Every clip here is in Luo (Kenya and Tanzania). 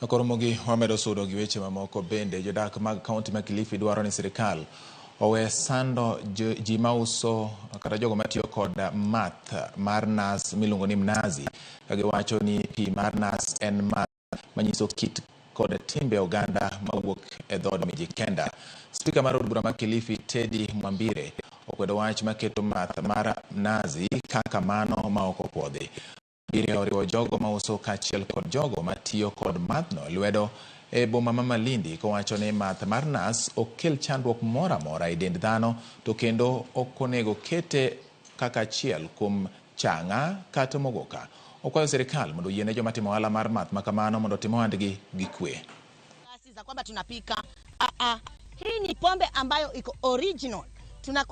Koromogi wamedo sudo gi weche mamoko bende. Jodak mag kaunti ma Kilifi dwaro ni sirikal owe sando ji mauso kata jogo matiyo kod math mar nas miluongo ni mnazi, ka giwacho ni pi mar nas en math manyiso kit kod timbe oganda mawuok e dhood Mijikenda. Spika mar od bura ma Kilifi, Teddy Mwambire, okwedo wach maketo math mar mnazi kaka mano ma ok opuodhi. Mwambire oriwo jogo mauso kaachiel kod jogo matiyo kod madhno lwedo e boma ma Malindi, kowacho ni math mar nas ok kel chandruok moro amora e dend dhano, to kendo ok onego kete kaka achiel kuom chang'a kata mogoka. Okwayo sirikal mondo oyiene joma timo ohala mar math ma kamano mondo otim ohandgi gi kwe. Za kwamba tunapika. Ah, ah. Hii ni pombe ambayo iko original.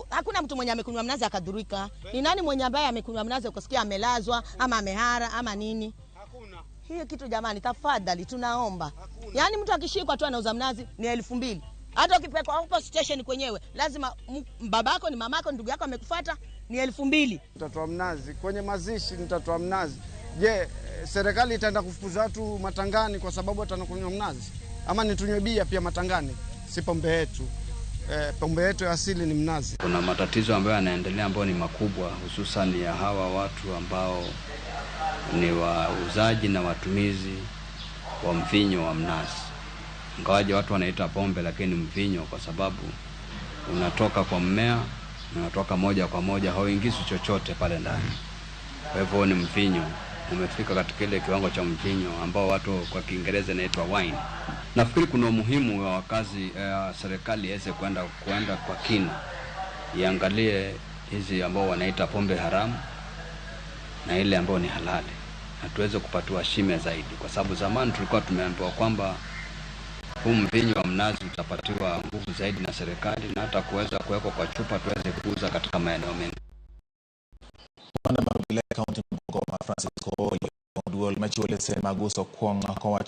Hakuna mtu mwenye amekunywa mnazi akadhurika. Ni nani mwenye ambaye amekunywa mnazi ukasikia amelazwa ama amehara ama nini? Hakuna. Hiyo kitu jamani, tafadhali tunaomba. Yaani mtu akishikwa tu anauza mnazi ni 2000. Hata ukipelekwa hapo station kwenyewe lazima babako ni mamako ndugu yako amekufuata ni 2000. Nitatoa mnazi kwenye mazishi, nitatoa mnazi. Je, serikali itaenda kufukuza watu matangani kwa sababu watakunywa mnazi? Ama nitunywe bia pia matangani? Si pombe yetu. Pombe yetu ya asili ni mnazi. Kuna matatizo ambayo yanaendelea ambayo ni makubwa, hususan ya hawa watu ambao ni wauzaji na watumizi wa mvinyo wa mnazi. Ingawaje watu wanaita pombe, lakini mvinyo kwa sababu unatoka kwa mmea na unatoka moja kwa moja, hauingizwi chochote pale ndani. Kwa hivyo ni mvinyo, umefika katika ile kiwango cha mvinyo ambao watu kwa Kiingereza inaitwa wine. Nafikiri kuna umuhimu wa wakazi, serikali iweze kwenda kwa kina, iangalie hizi ambao wanaita pombe haramu na ile ambayo ni halali, na tuweze kupatiwa shime zaidi, kwa sababu zamani tulikuwa tumeambiwa kwamba huu mvinyo wa mnazi utapatiwa nguvu zaidi na serikali na hata kuweza kuwekwa kwa chupa tuweze kuuza katika maeneo mengi. Kamanda mar obila e kaunti ma Bungoma, Francis Kooli, duol machiwo lesen mag uso kuong' kowacho